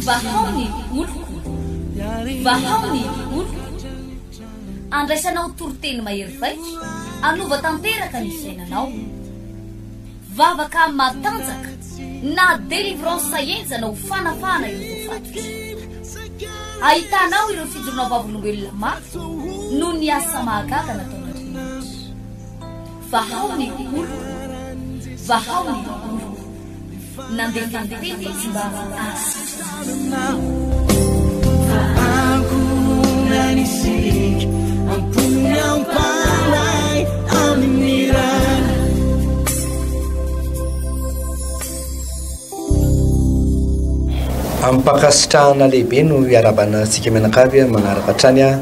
Vahao ny oloko, vahao ny oloko. Andraisanao toriteny mahery vaika, hanova tanteraka ny fiainanao. Vavaka matanjaka na délivrance henjana ho fanafahana ireo voafatotra. Ahitanao ireo fijoroana vavolombelona mafy noho ny asa mahagaga nataon'Andriamanitra. Vahao ny oloko, vahao ny oloko. Nandefa ny teny izy mba hahasitrana Amim-pankasitrahana lehibe no iarahabana antsika mianakavy manaraka hatrany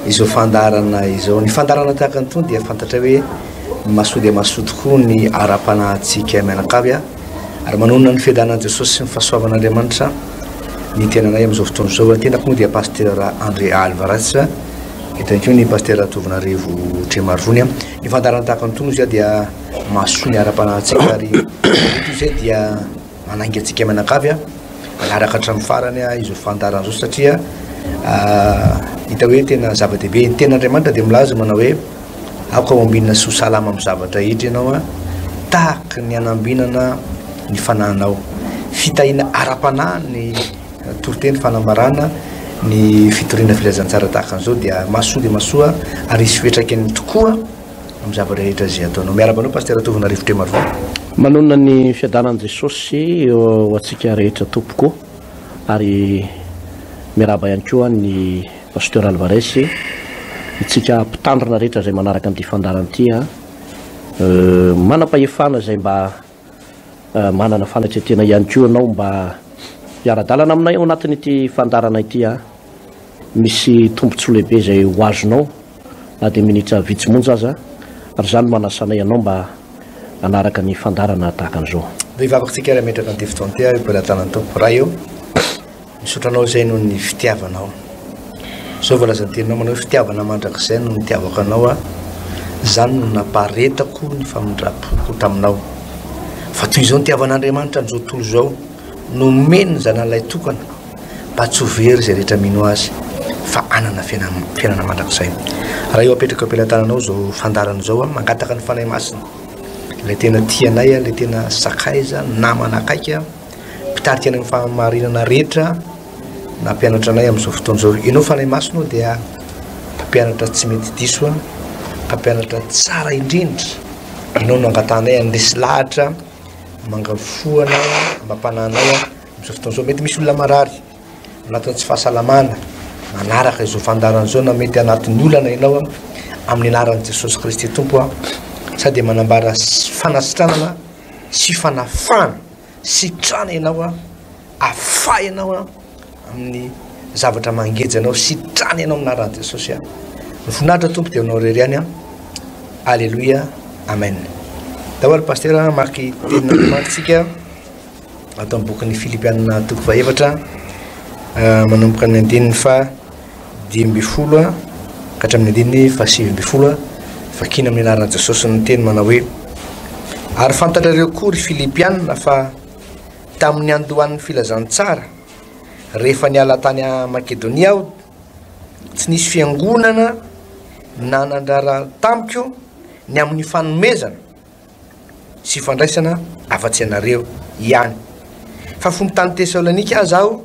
izao fandaharana izao. Ny fandaharana tahaka an'itony dia fantatra hoe mahasoa dia mahasoa tokoa ny ara-panahintsika mianakavy ary manonona ny fiadanan'i Jesosy sy ny fahasoavan'Andriamanitra ny tenanay amin'izao fotoana izao. Ny tenako moa dia Pasteur André Alvarez, eto ihany koa ny Pasteur Tovonarivo Tremarivony. Ny fandaharana tahaka an'itony izy dia mahasoa ny ara-panahintsika ary eto izay dia manainga antsika mianakavy hanaraka hatramin'ny farany izao fandaharana izao satria hita hoe tena zava-dehibe. Ny tenin'Andriamanitra dia milaza manao hoe aoka ho ambinina sy ho salama amin'ny zavatra rehetra ianao tahaka ny hanambinana ny fanahinao. Fitahiana ara-panahy ny toriteny fanambarana ny fitoriana filazantsara tahaka an'izao dia mahasoa dia mahasoa ary hisy fiantraikany tokoa amin'ny zava-drehetra izay ataonao. Miarahaba anao Pasitera Tovonarivo Tremarivony. Manonona ny fiadanan'i Jesosy ho antsika rehetra tompoko ary miarahaba ihany koa ny Pasteur Alvarez, itsika mpitandrina rehetra izay manaraka an'ity fandaharana ity an, manam-pahefana izay mba manana fanetren-tena ihany koa ianao mba hiara-dalana aminay ao anatin'ity fandaharana ity an, misy tombontsoa lehibe izay ho azonao na dia minitra vitsy monja aza, ary izany no manasanay anao mba hanaraka ny fandaharana tahaka an'izao. Vehivavy antsika ary hametraka an'ity fotoana ity ary am-pelatanan'ny Tompo. Ray ô, misaotra Anao izay noho ny fitiavanao. Izao voalazan'ny teninao manao hoe fitiavana mandrakizay no nitiavako Anao aho, izany no nampaharetako ny famindram-poko taminao. Fa toy izao nitiavan'Andriamanitra an'izao tontolo izao, nomeny ny Zanany Lahitokana, mba tsy ho very izay rehetra mino Azy fa hanana fiainana mandrakizay. Ray ô apetrako eo am-pelatananao izao fandaharana izao aho, mangataka ny Fanahy Masina, ilay tena tia anay, ilay tena sakaiza, namana akaiky, mpitarika any amin'ny fahamarinana rehetra, nampianatra anay amin'izao fotoana izao. Ianao Fanahy Masina ô dia mpampianatra tsy mety diso, mpampianatra tsara indrindra. Ianao no angatahanay handresy lahatra, mangafoa anay, mampanahy anay. Amin'izao fotoana izao, mety misy olona marary, anatin'ny tsy fahasalamana, manaraka izao fandaharana izao na mety anatin'ny olana ianao amin'ny anaran'i Jesosy Kristy Tompo aho, sa dia manambara fanasitranana sy fanafahana, sitrana ianao, afaha ianao amin'ny zavatra mangeja anao, sitrana ianao amin'ny anaran'i Jesosy aho. Ny voninahitra Tompo dia anao irery ihany. Alléluia. Amen. Daholo Pasteur, mamaky tenin'Andriamanitra isika. Ato amin'ny bokin'ny Filipianina toko fahefatra, manomboka ny andininy faha 15 ka hatramin'ny andininy faha 19, vakiana amin'ny anaran'i Jesosy ny teny manao hoe, Ary fantatrareo koa ry Filipianina fa tamin'ny andohan'ny filazantsara, rehefa niala tany Makedonia aho, tsy nisy fiangonana nanan-draharaha tamiko ny amin'ny fanomezana, sy ifandraisana afa-tsy ianareo ihany. Fa fony tany Tesalonika aza aho,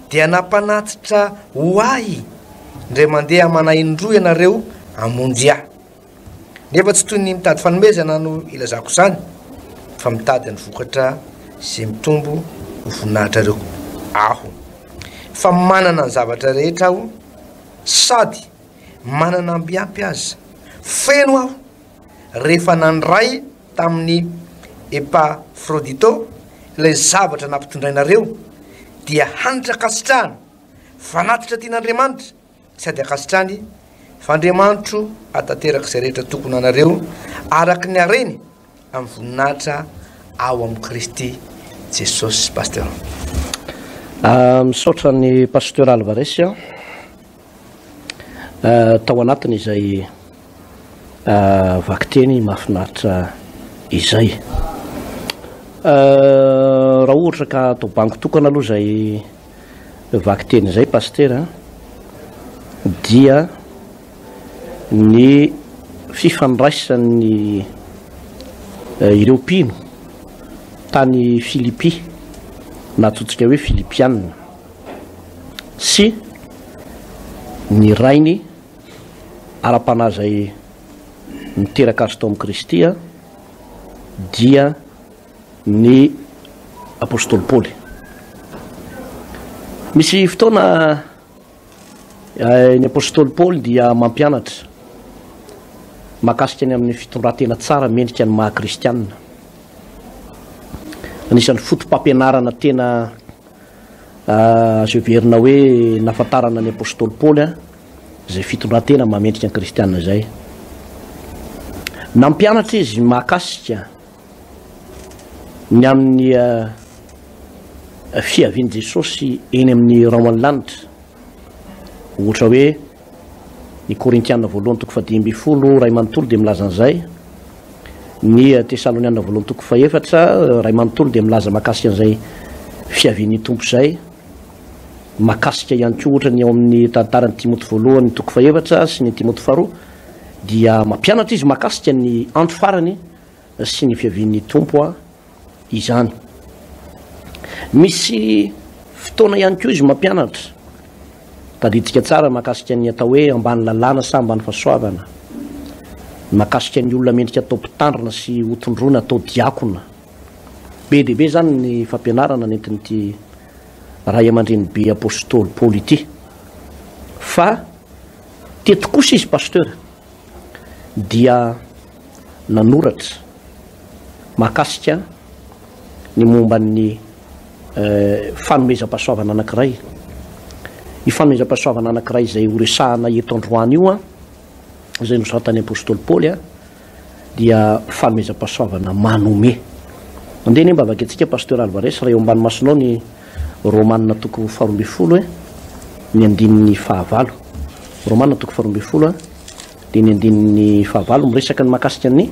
dia nampanatitra ho ahy indray mandeha amana indroa ianareo hamonjy ahy. Nefa tsy toy ny mitady fanomezana no ilazako izany, fa mitady ny vokatra izay mitombo ho voninahitrareo aho. Fa manana ny zavatra rehetra aho, sady manana ambiampy aza. Feno aho rehefa nandray tamin'i Epafrodito ilay zavatra nampitondrainareo, dia hanitra ankasitrahana, fanatitra tian'Andriamanitra sady ankasitrany, fa Andriamanitro hahatanteraka izay rehetra tokony ho anareo araka ny hareny amin'ny voninahitra ao amin'i Kristy Jesosy. Pasteur. Ah, misaotra an'i Pasteur Alvarez ah, tao anatiny izay Vakiteny mahafinaritra izay. ohatra ka atao bango tokana aloha izay vakiteny izay Pasitera dia ny fifandraisan'ny ireo mpino tany Filipy na antsointsika hoe Filipiana sy ny rainy ara-panahy izay niteraka azy tao amin'i Kristy dia ny apostoly Paoly. Misy fotoana ny apostoly Paoly dia mampianatra mahakasika ny amin'ny fitondran-tena tsara mendrika ny maha kristianina. Anisan'ny foto-pampianarana tena Azo heverina hoe nahafantarana ny apostoly Paoly izay fitondran-tena mahamendrika ny kristiana izay. Nampianatra izy mahakasika ny amin'ny fiavian'i Jesosy eny amin'ny rahon'ny lanitra. Ohatra hoe Ny Korintiana voalohany toko fahadimy ambin'ny folo ray manontolo dia milaza an'izay. Ny Tesaloniana voalohany toko fahefatra ray manontolo dia milaza mahakasika an'izay fiavian'ny Tompo izay. Mahakasika ihany koa ohatra ny ao amin'ny tantaran'ny Timoty voalohany toko fahefatra sy ny Timoty faharoa dia mampianatra izy mahakasika ny andro farany sy ny fiavian'ny Tompo izany. Misy fotoana ihany koa izy mampianatra, tadidintsika tsara mahakasika ny atao hoe ambany lalàna sa ambany fahasoavana, mahakasika ny olona mendrika atao mpitandrina sy hotondroina atao diakona. Be dia be izany ny fampianarana nentin'ity ray aman-dreny be apostoly Paoly ity. Fa teto kosa izy pasteur dia nanoratra mahakasika ny momba ny fanomezam-pahasoavana anankiray. Io fanomezam-pahasoavana anankiray izay horesahana eto androany io an, izay nosoratan'ny apostoly Paoly an, dia fanomezam-pahasoavana manome. Andeha anie mba vakintsika Pasteur Alvarez raha eo ambany masonao ny Romana toko faharoa ambin'ny folo e, ny andininy fahavalo. Romana toko faharoa ambin'ny folo dia ny andininy fahavalo miresaka ny mahakasika ny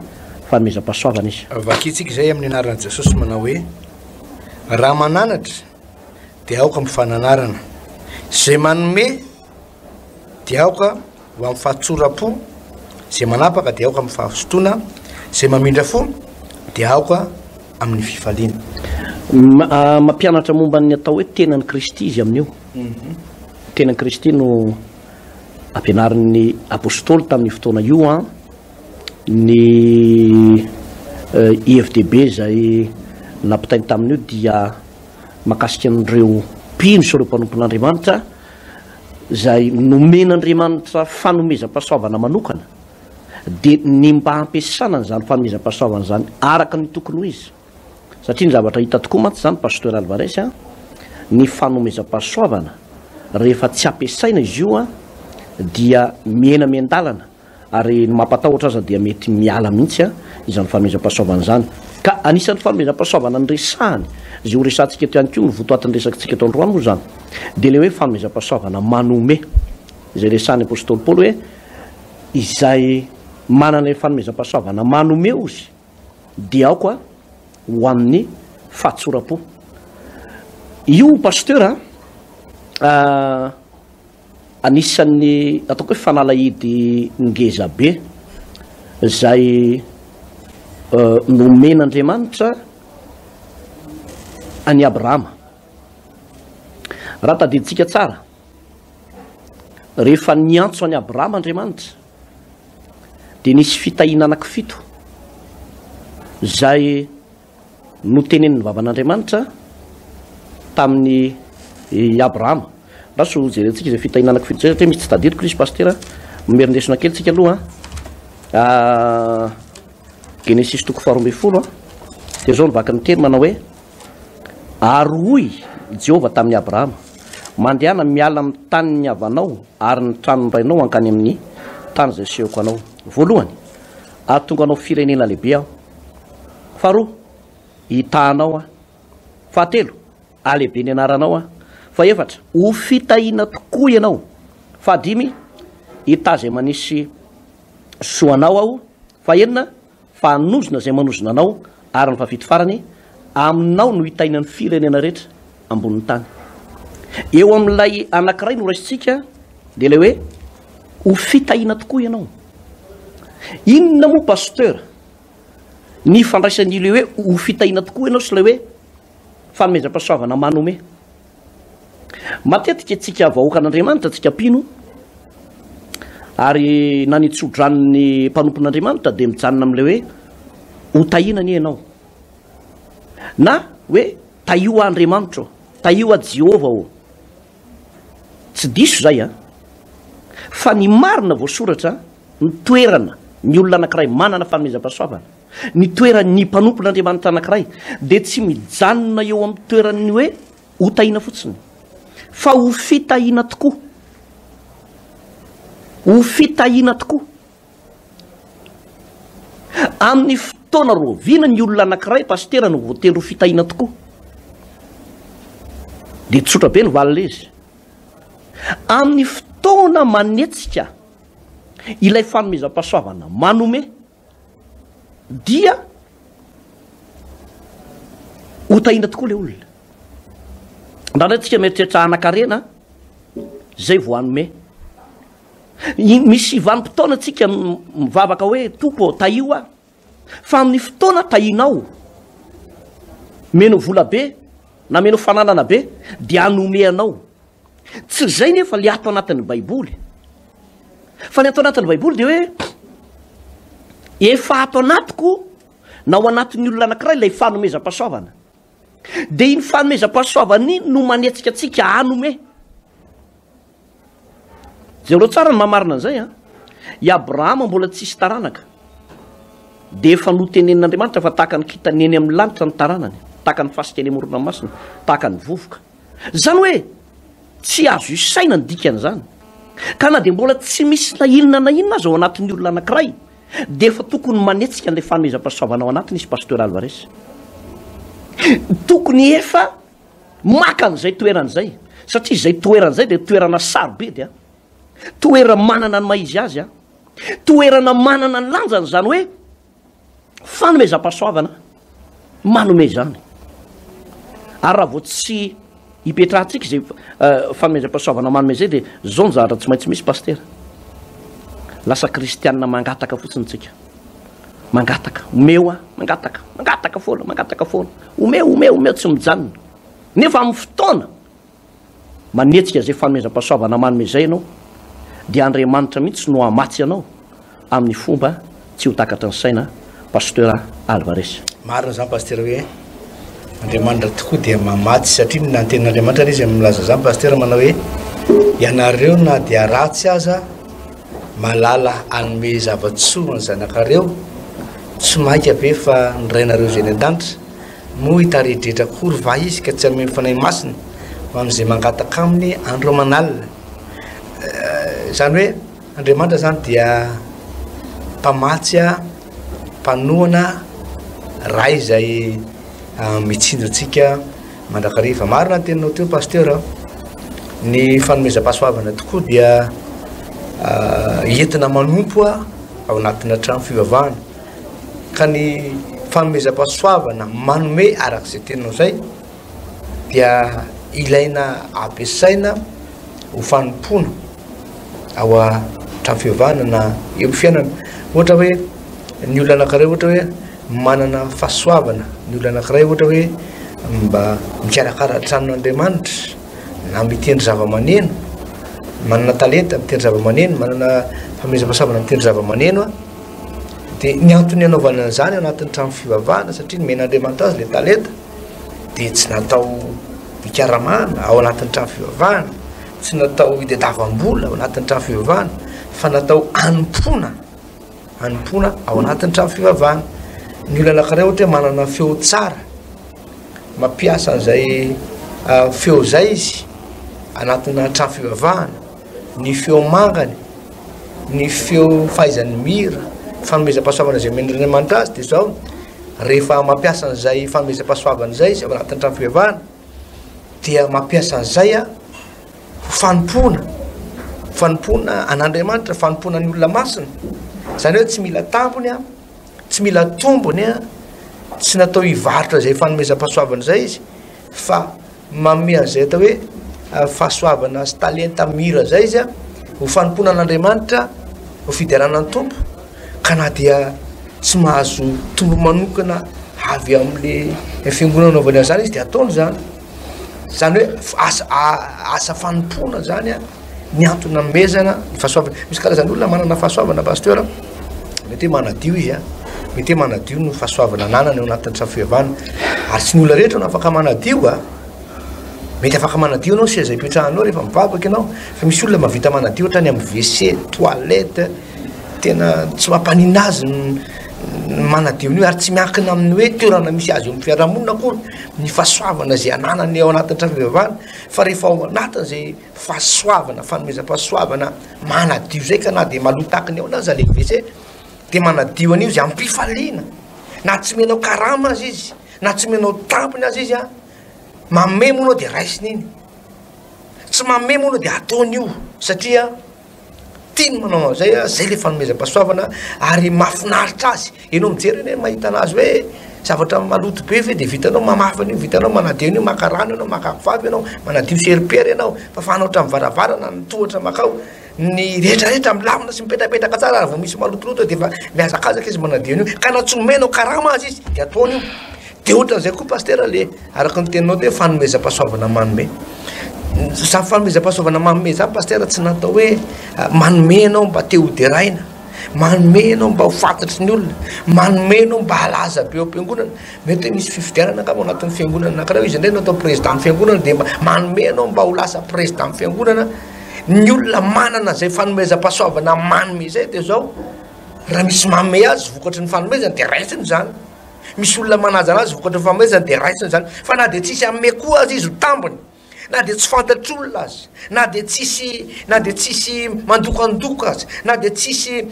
fanomezam-pahasoavana izy. Vakintsika izay amin'ny anaran'i Jesosy manao hoe, Raha mananatra dia aoka amin'ny fananarana, izay manome dia aoka ho amin'ny fahatsoram-po, izay manapaka dia aoka amin'ny fahazotoana, izay mamindra fo dia aoka amin'ny fifaliana. Mampianatra momba ny atao hoe tenan'i Kristy izy amin'io. Tenan'i Kristy no ampianarin'ny apostoly tamin'ny fotoana io an, ny IFDB izay nampitainy tamin'io dia mahakasika an'ireo mpino sy ireo mpanompon'Andriamanitra izay nomen'Andriamanitra fanomezam-pahasoavana manokana dia ny mba hampiasana an'izany fanomezam-pahasoavana izany araka ny tokony ho izy. Satria ny zavatra hita tokoa mantsy izany Pasteur Alvarez a, ny fanomezam-pahasoavana rehefa tsy ampiasaina izy io a, dia mihena miandalana ary ny mampatahotra aza dia mety miala mihitsy a izany fanomezam-pahasoavana izany. Ka anisan'ny fanomezam-pahasoavana niresahany, izay ho resahantsika eto ihany koa ny votoatin'ny resakintsika eto androany moa izany, dia ilay hoe fanomezam-pahasoavana manome, izay resahan'ny Apostoly Paoly hoe izay manana ilay fanomezam-pahasoavana manome ozy, dia aoka ho amin'ny fahatsoram-po. Io Pasteur a, anisan'ny ataoko hoe fanalahidy ngeza be izay nomen'Andriamanitra an'i Abrahama. Raha tadidintsika tsara, rehefa niantso an'i Abrahama Andriamanitra, dia nisy fitahiana anankifito izay notenenin'ny vavan'Andriamanitra tamin'i Abrahama. Andraso jerentsika izay fitahiana anankifito izay satria misy tsy tadidiko ilay izy pasitera. Mimerin-desona kely tsika aloha. Ah, Genesisy toko faharoa ambin'ny folo. Dia izao ny vakin'ny teny manao hoe Ary hoy Jehovah tamin'i Abrahama, Mandehana miala amin'ny tanin'ny havanao ary ny tranon'ny rainao hankany amin'ny tany izay asehoko anao. Voalohany, hahatonga anao firenena lehibe Aho. Faharoa, hitaha anao Aho. Fahatelo, hahalehibe ny anaranao Aho. Fahefatra, ho fitahiana tokoa ianao. Fahadimy, hitaha izay manisy soa anao Aho. Fahenina, Fa hanozona izay manozona anao, ary ny fahafito farany, Aminao no hitaina ny firenena rehetra ambonin'ny tany. Eo amin'ilay anankiray no raisintsika dia ilay hoe ho fitahiana tokoa ianao. Inona moa pasteur ny ifandraisan'ilay hoe ho fitahiana tokoa ianao sy ilay hoe fanomezam-pahasoavana manome? Matetika tsika vahoakan'Andriamanitra, tsika mpino, ary na ny tsodranon'ny mpanompon'Andriamanitra dia mijanona amin'ilay hoe ho tahiana anie ianao. Na hoe tahio aho Andriamanitra ô, tahio aho Jehovah ô. Tsy diso izay an. Fa ny marina voasoratra, ny toerana, ny olona anankiray manana fanomezam-pahasoavana, ny toeran'ny mpanompon'Andriamanitra anankiray dia tsy mijanona eo amin'ny toeran'ny hoe ho tahiana fotsiny, fa ho fitahiana tokoa. Ho fitahiana tokoa. Amin'ny fotoana roviana ny olona anankiray pasitera no voatendry ho fitahiana tokoa? Dia tsotra be ny valiny izy. Amin'ny fotoana manetsika ilay fanomezam-pahasoavana manome dia ho tahiana tokoa ilay olona. Indraindray tsika mieritreritra hanan-karena izay vao hanome. Misy vanim-potoana tsika mivavaka hoe Tompo ô tahio aho. Fa amin'ny fotoana tahinao, meno vola be na meno fananana be dia hanome anao. Tsy izay nefa le ato anatin'ny Baiboly. Fa ny ato anatin'ny Baiboly dia hoe efa ato anatiko na ao anatin'ny olona anankiray ilay fanomezam-pahasoavana. Dia iny fanomezam-pahasoavana iny no manetsika antsika hanome. Jereo tsara ny mahamarina an'izay an. I Abrahama mbola tsisy taranaka. Dia efa notenenin'Andriamanitra fa tahaka ny kintana eny amin'ny lanitra ny taranany, tahaka ny fasika eny amoron-dranomasina, tahaka ny vovoka. Izany hoe tsy azo isaina ny dikan'izany. Ka na dia mbola tsy misy na inona na inona aza ao anatin'ny olona anankiray, dia efa tokony manetsika an'ilay fanomezam-pahasoavana ao anatiny izy Pasteur Alvarez. Tokony efa maka an'izay toerana izay, satria izay toerana izay dia toerana sarobidy a. Toerana manana ny maha izy azy a. Toerana manana ny lanjany izany hoe fanomezam-pahasoavana manome izany. Ary raha vao tsy ipetrahantsika izay eh, fanomezam-pahasoavana manome izay dia zao ny zavatra tsy maintsy misy pastera. Lasa kristianina mangataka fotsiny tsika. Mangataka, omeo aho, mangataka, mangataka foana, mangataka foana. Omeo, omeo, omeo tsy mijanona. Nefa amin'ny fotoana manetsika izay fanomezam-pahasoavana manome izay ianao, dia Andriamanitra mihitsy no hamatsy anao amin'ny fomba tsy ho takatry ny saina, Pasteur Alvarez. Marina izany Pasteur hoe Andriamanitra tokoa dia mamatsy satria ny nantenin'Andriamanitra anie izy milaza izany Pasteur manao hoe ianareo na dia ratsy aza malala hanome zava-tsoa ny zanakareo tsy maika ve fa ny rainareo izay any an-danitra Moa hitaredretra akory va izy ka tsy hanome ny Fanahy Masina ho an'izay mangataka aminy andro aman'alina? Izany hoe Andriamanitra izany dia mpamatsy, mpanohana, Ray izay mitsinjo antsika mandrakariva. Marina ny teninao teo Pasteur, ny fanomezam-pahasoavana tokoa dia entina manompo ao anatina trano fivavahana. Ka ny fanomezam-pahasoavana manome araka izay teninao izay dia ilaina ampiasaina ho fanompoana ao an-trano fivavahana na eo amin'ny fiainana. Ohatra hoe ny olona anankiray ohatra hoe manana fahasoavana, ny olona anankiray ohatra hoe mba mikarakara tranon'Andriamanitra na mitendry zava-maneno, manana talenta mitendry zava-maneno, manana fanomezam-pahasoavana mitendry zava-maneno an. Dia ny antony anaovana an'izany anatin'ny trano fivavahana satria nomen'Andriamanitra azy ilay talenta dia tsy natao hikaramana ao anatin'ny trano fivavahana, tsy natao hitadiavam-bola ao anatin'ny trano fivavahana fa natao hanompoana, hanompoana ao anatin'ny trano fivavahana. Ny olona anankiray ohatra hoe manana feo tsara, mampiasa an'izay ah, feo izay izy anatina trano fivavahana, ny feo mangany, ny feo fahaizany mihira, fanomezam-pahasoavana izay omen'Andriamanitra azy dia izao, rehefa mampiasa an'izay fanomezam-pahasoavana izay izy ao anatin'ny trano fivavahana dia mampiasa an'izay a ho fanompoana, fanompoana an'Andriamanitra, fanompoana ny olona masina. Izany hoe tsy mila tambony a, tsy mila tombony a. Tsy natao hivarotra izay fanomezam-pahasoavana izay izy fa manome an'izay atao hoe fahasoavana sy talenta mira izay izy ho fanompoana an'Andriamanitra, ho fiderana ny Tompo, ka na dia tsy mahazo tombo manokana avy amin'le fiangonana anaovany an'izany izy dia ataony izany. Izany hoe asa asa fanompoana izany an. Ny antony nanomezana ny fahasoavana. Misy karazan'olona manana fahasoavana pasteur, mety hoe manadio izy an, mety hoe manadio no fahasoavana ananany ao anatin'ny trano fivavahana. Ary tsy ny olona rehetra no afaka manadio a. Mety afaka manadio ianao seza ipetrahanao rehefa mivavaka ianao, fa misy olona mahavita manadio hatrany amin'ny WC, toilette, tena tsy mampaninona azy ny manadio an'io ary tsy miankina amin'ny hoe toerana misy azy eo amin'ny fiarahamonina akory ny fahasoavana izay ananany ao anatin'ny trano fivavahana, fa rehefa ao anatin'izay fahasoavana, fanomezam-pahasoavana manadio zay ka na dia maloto tahaky ny ahoana aza le WC dia manadio an'io izy am-pifaliana, na tsy omenao karama aza izy, na tsy omenao tambiny aza izy an, manome moa anao dia raisiny iny, tsy manome moa anao dia ataony io satria Tiany manao an'izay a, zay le fanomezam-pahasoavana ary mahafinaritra azy. Ianao mijery anie mahita anazy hoe zavatra maloto be ve de vitanao mamafa an'io, vitanao manadio an'io, maka rano ianao, maka vavy ianao, manadio seripera ianao, fafanao hatramin'ny varavarana, ny tohatra makao, ny rehetrarehetra milamina sy mipetrapetraka tsara raha vao misy malotoloto de efa mihazakazaka izy manadio an'io. Ka na tsy omenao karama aza izy de ataony io. De ohatran'izay koa pasitera le araka ny teninao teo hoe fanomezam-pahasoavana manome. Zany fanomezam-pahasoavana manome zany pasitera tsy natao hoe manome ianao mba te ho deraina, manome ianao mba ho fantatry ny olona, manome ianao mba halaza be ao am-piangonana. Mety hoe misy fifidianana angamba ao anatin'ny fiangonana anankiray, izy indray no atao président fiangonana de mba manome ianao mba ho lasa président fiangonana. Ny olona manana izay fanomezam-pahasoavana manome izay de zao, raha misy manome azy vokatry ny fanomezany de raisiny izany. Misy olona manaja anazy vokatry ny fanomezany dia raisiny izany. Fa na dia tsisy hanome koa aza izy ho tambiny, na dia tsy fantatr'olona aza, na dia tsisy na dia tsisy mandokandoka aza, na dia tsisy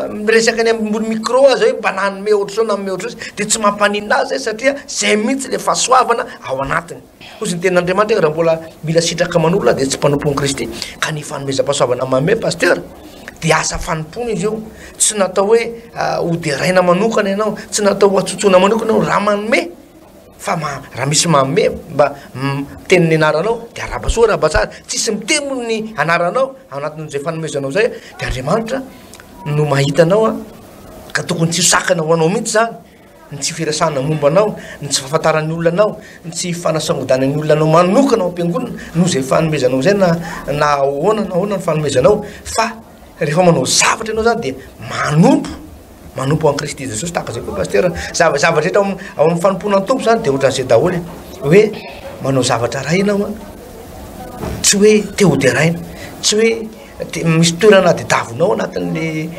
miresaka any ambony micro aza hoe mba nanome ohatr'izao nanome ohatr'izao dia tsy mampaninona azy izay satria izay mihitsy ilay fahasoavana ao anatiny. Hozy ny tenin'Andriamanitra hoe raha mbola mila sitraka aman'olona dia tsy mpanompon'i Kristy. Ka ny fanomezam-pahasoavana manome Pasteur dia asa fanompoana izy io. Tsy natao hoe ho deraina manokana ianao, tsy natao ho atsotsoina manokana ianao raha manome fa ma, raha misy manome mba miteny ny anaranao dia arahaba soa arahaba tsara. Tsisy miteny moa ny anaranao ao anatin'izay fanomezanao izay dia Andriamanitra no mahita anao an, ka tokony tsy ho sakana ho anao mihitsy izany. ny tsy firesahana momba anao, ny tsy fahafantaran'ny olona anao, ny tsy fanasangodanan'ny olona anao manokana ao am-piangonana noho izay fanomezanao izay na na ahoana na ahoana ny fanomezanao fa rehefa manao zavatra ianao zany dia manompo manompo an'i Kristy Jesosy tahaka izay koa pasteur zava zavatra rehetra ao ao amin'ny fanompoana ny Tompo zany dia ohatran'izay daholo e hoe manao zavatra ray ianao a tsy hoe te ho deraina tsy hoe Misy toerana tadiavinao ao anatin'ny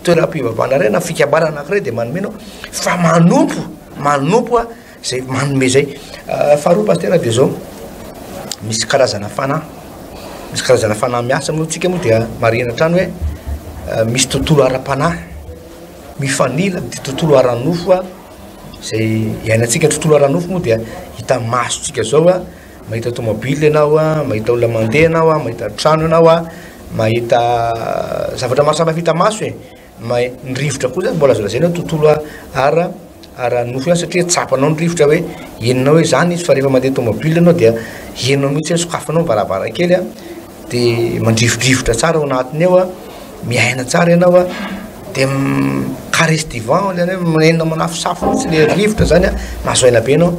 toeram-pivavahana iray na fikambanana anankiray dia manome anao fa manompo, manompo a zay manome zay. Faharoa pasitera dia zao, misy karazana fanahy, misy karazana fanahy miasa moa tsika moa dia marihina hatrany hoe misy tontolo ara-panahy mifanila amin'ity tontolo ara-nofo a zay iainantsika. Tontolo ara-nofo moa dia hita masontsika zao a. Mahita tomobile ianao a, mahita olona mandeha ianao a, mahita trano ianao a, mahita zavatra maro samihafa hita maso e. Mahay ny rivotra koa zany mbola azo lazaina hoe tontolo ara ara-nofo ihany satria tsapanao ny rivotra hoe henonao hoe zany izy fa rehefa mandeha tomobile ianao dia henonao mihitsy hoe sokafanao ny varavarankely a, de mandrivodrivotra tsara ao anatiny ao a, miaina tsara ianao a, de caresse du vent zany hoe henonao manafosafo mihitsy le rivotra zany a, mahazo aina be ianao.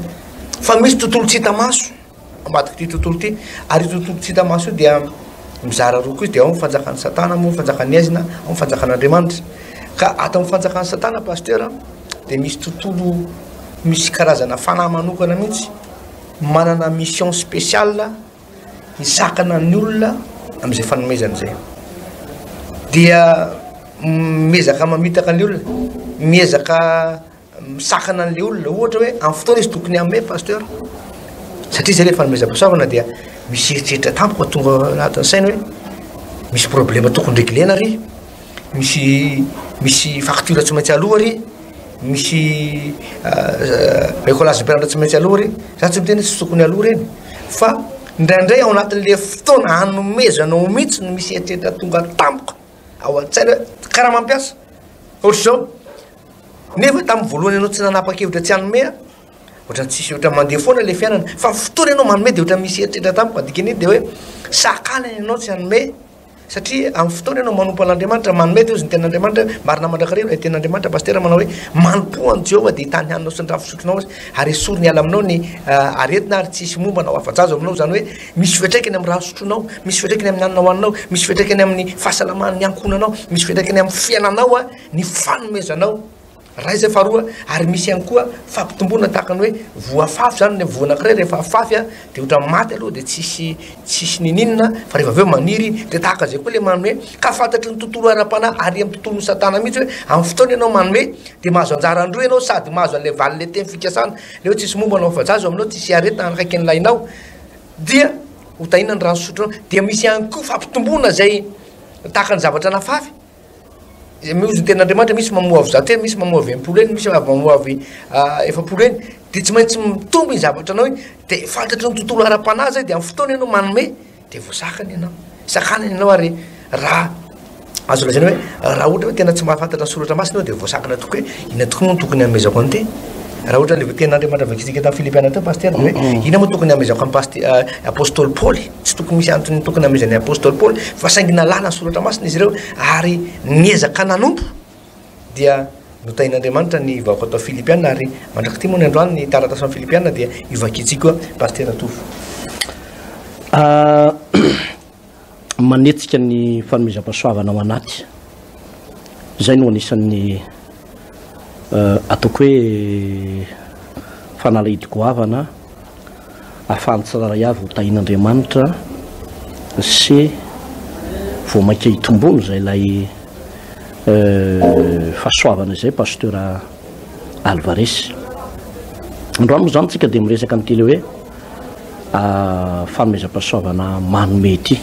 Fa misy tontolo tsy hita maso ambadik'ity tontolo ity, ary io tontolo tsy hita maso io dia mizara roa koa izy, dia ao ny fanjakan'i Satana moa, ny fanjakan'ny aizina, ao ny fanjakan'Andriamanitra. Ka ato amin'ny fanjakan'i Satana pasteur dia misy tontolo misy karazana fanahy manokana mihitsy, manana mission spéciale hisakana ny olona amin'izay fanomezana izay. Dia miezaka mamitaka ny olona, miezaka misakana an'le olona, ohatra hoe amin'ny fotoana izy tokony hanome pasteur, satria zay le fanomezam-pahasoavana dia misy eritreritra tampoka tonga anatin'ny saina hoe misy problème tokony reglena ry, misy misy facture tsy maintsy aloa ry, misy écolage mpianatra tsy maintsy aloa ry, za tsy miteny hoe tsy tokony aloa reny fa indraindray ao anatin'le fotoana hanomezanao mihitsy no misy eritreritra tonga tampoka ao an-tsaina hoe karaha mampiasa ohatr'izao. Nefa tamin'ny voalohany ianao tsy nanapa-kevitra tsy hanome a, ohatran'ny tsisy ohatran'ny mandeha foana ilay fiainana. Fa ny fotoana ianao manome dia ohatran'ny misy eritreritra tampoka. Dikan'iny dia hoe sakanana ianao tsy hanome. Satria amin'ny fotoana ianao manompo an'Andriamanitra, manome dia hozy ny tenin'Andriamanitra hoe, marina mandrakariva ilay tenin'Andriamanitra, Pasitera manao hoe, manompoa an'i Jehovah dia hitahy ny haninao sy ny rano fisotronao Izy, ary esoriny hiala aminao ny aretina ary tsy hisy momba na ho afa-jaza ao aminao. Izany hoe misy fiantraikany amin'ny rano sotronao, misy fiantraikany amin'ny hanina hohaninao, misy fiantraikany amin'ny fahasalaman'ny ankohonanao, misy fiantraikany amin'ny fiainanao ny fanomezanao. Iray izay, faharoa, ary misy ihany koa fampitomboana tahaka ny hoe voafafy izany ny voa anankiray, rehefa afafy a, dia ohatran'ny maty aloha dia tsisy tsisy nininona fa rehefa avy eo maniry, dia tahaka izay koa ilay manome, ka fantatry ny tontolo ara-panahy ary amin'ny tontolon'ny satana mihitsy hoe amin'ny fotoana ianao manome dia mahazo anjara androa ianao sady mahazo an'ilay valin'ilay teny fikasana, ilay hoe tsisy momba anao afa-jaza eo aminao, tsisy aretina hanakaiky ny lainao, dia ho tahiana ny rano sotronao, dia misy ihany koa fampitomboana izay tahaka ny zavatra nafafy. Mihozo ny tenin'Andriamanitra, misy mamoa avy zato heny, misy mamoa avy 60 heny, misy mamoa avy 40 heny, dia tsy maintsy mitombo iny zavatra anao iny, dia fantatry ny tontolo ara-panahy zay, dia amin'ny fotoana ianao manome, dia voasakana ianao, sakanana ianao ary raha azo lazaina hoe raha ohatra hoe tena tsy mahafantatra ny soratra masina ianao dia voasakana tokoa hoe inona tokoa moa no tokony hanomezako an'ity. Raha ohatra le tenin'Andriamanitra vakintsika tamin'ny Filipiana teo pasitera dia hoe inona moa tokony hanomezako an'i pasitera apostoly Paoly? Tsy tokony misy antony tokony hanomezan'ny apostoly Paoly fa saingy nalala ny soratra masina izy ireo ary niezaka nanompo dia notahin'Andriamanitra ny vahoaka tao Filipiana ary mandrak'ity moa ny androany ny taratasy amin'ny Filipiana dia io vakintsika io pasitera Tovo. Manetsika ny fanomezam-pahasoavana ao anaty. Izay no anisan'ny ataoko hoe fanalahidy goavana ahafahan'ny tsirairay avy ho tahian'Andriamanitra sy vao mainka hitombona izay ilay fahasoavana izay Pasteur Alvarez. Androany moa izany tsika dia miresaka an'ity ilay hoe fanomezam-pahasoavana manome ity.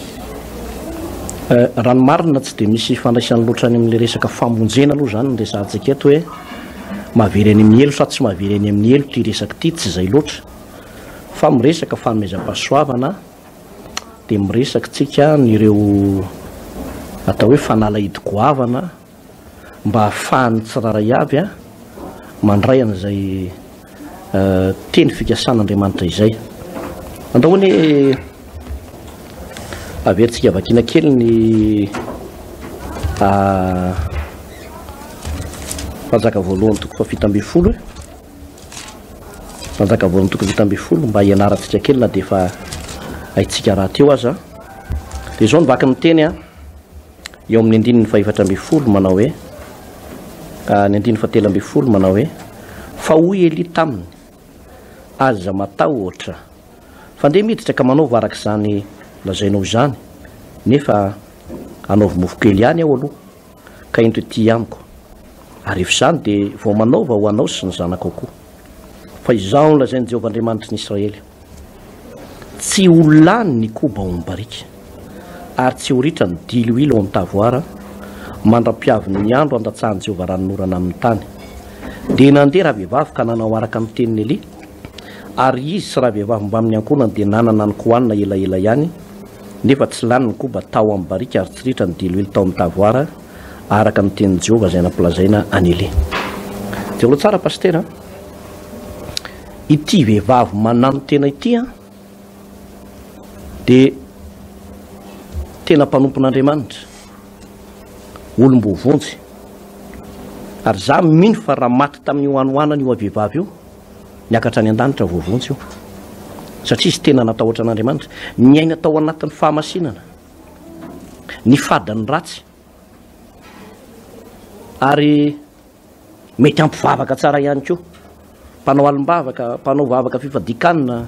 Raha ny marina tsy dia misy ifandraisany loatra any amin'ilay resaka famonjena aloha izany ny resahantsika eto hoe mahavery any amin'ny helo sa tsy mahavery any amin'ny helo ity resaka ity, tsy izay loatra fa miresaka fanomezam-pahasoavana dia miresaka tsika an'ireo atao hoe fanalahidy goavana mba hahafahan'ny tsirairay avy mandray an'izay teny fikasan'Andriamanitra izay. Andao anie averintsika vakiana kely ny Mpanjaka voalohany toko fahafito ambin'ny folo e. Mpanjaka voalohany toko fahafito ambin'ny folo mba hianarantsika kely na dia efa haintsika rahateo aza. Dia izao ny vakin'ny teny a. Eo amin'ny andininy fahefatra ambin'ny folo manao hoe, ny andininy fahatelo ambin'ny folo manao hoe, Fa hoy Elia taminy, Aza matahotra, fa ndeha miditra ka manaova araka izany lazainao izany, nefa anaovy mofo kely ihany aho aloha, ka ento ety amiko, ary rehefa izany dia vao manaova ho anao sy ny zanakao koa. Fa izao no lazain'i Jehovah Andriamanitry ny Israely, Tsy ho lany ny koba ao amin'ny barika, ary tsy ho ritra ny diloilo ao amin'ny tavoara, mandra-piavin'ny andro handatsahan'i Jehovah ranonorana amin'ny tany. Dia nandeha ravehivavy ka nanao araka ny tenin'i Elia, ary izy sy ravehivavy mbamin'ny ankohonany dia nanana ny kohanina elaela ihany, nefa tsy lany ny koba tao amin'ny barika ary tsy ritra ny diloilo tao amin'ny tavoara, araka ny tenin'i Jehovah izay nampilazaina an'i Elia. Jereo tsara, Pasitera a! Ity vehivavy mananotena ity an, dia tena mpanompon'Andriamanitra, olom-boavonjy. Ary za mino fa raha maty tamin'io hanoanana io vehivavy io, niakatra any an-danitra voavonjy io. Satria izy tena natahotra an'Andriamanitra, niaina tao anatin'ny fahamasinana, nifady ny ratsy. Ary Mety hampivavaka tsara ihany koa. Mpanao alim-bavaka, mpanao vavaka fifadian-kanina.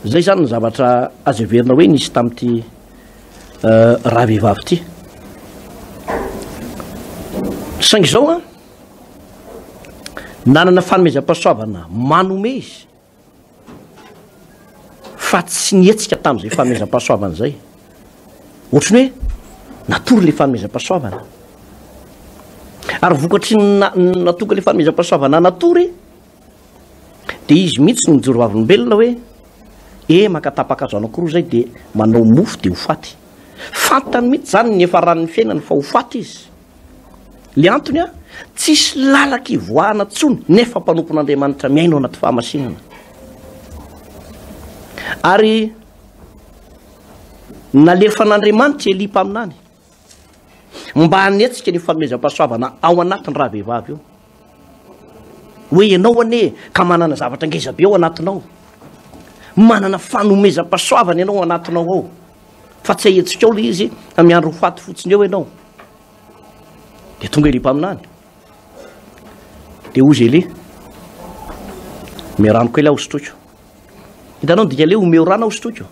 Izay izany ny zavatra azo heverina hoe nisy tamin'ity eh, ravehivavy ity. Saingy izao an, nanana fanomezam-pahasoavana manome izy. fa tsy nihetsika tamin'izay fanomezam-pahasoavana izay. Ohatran'ny hoe natory ilay fanomezam-pahasoavana. Ary vokatry ny natoka ilay fanomezam-pahasoavana natory, dia izy mihitsy no nijoro vavolombelona hoe e maka tapa-kazo anankiroa izay dia manao mofo dia ho faty. Fantany mihitsy izany ny efa ran'ny fiainany fa ho faty izy. Le antony a, Tsisy lalaka ivoahana tsony nefa mpanompon'Andriamanitra miaina ao anaty fahamasinana. Ary nalefan'Andriamanitra Elia mpaminany mba hanetsika ny fanomezam-pahasoavana ao anatin'ny rahavehivavy io. Hoe ianao anie ka manana zavatra ngeza be ao anatinao. Manana fanomezam-pahasoavana ianao ao anatinao ao. Fa tsy ahetsika ao ilay izy fa miandry ho faty fotsiny eo ianao. Dia tonga Elia mpaminany. Dia hozy Elia, Omeo rano kely aho hosotroiko. Hitanao ny dikan'ilay omeo rano aho hosotroiko?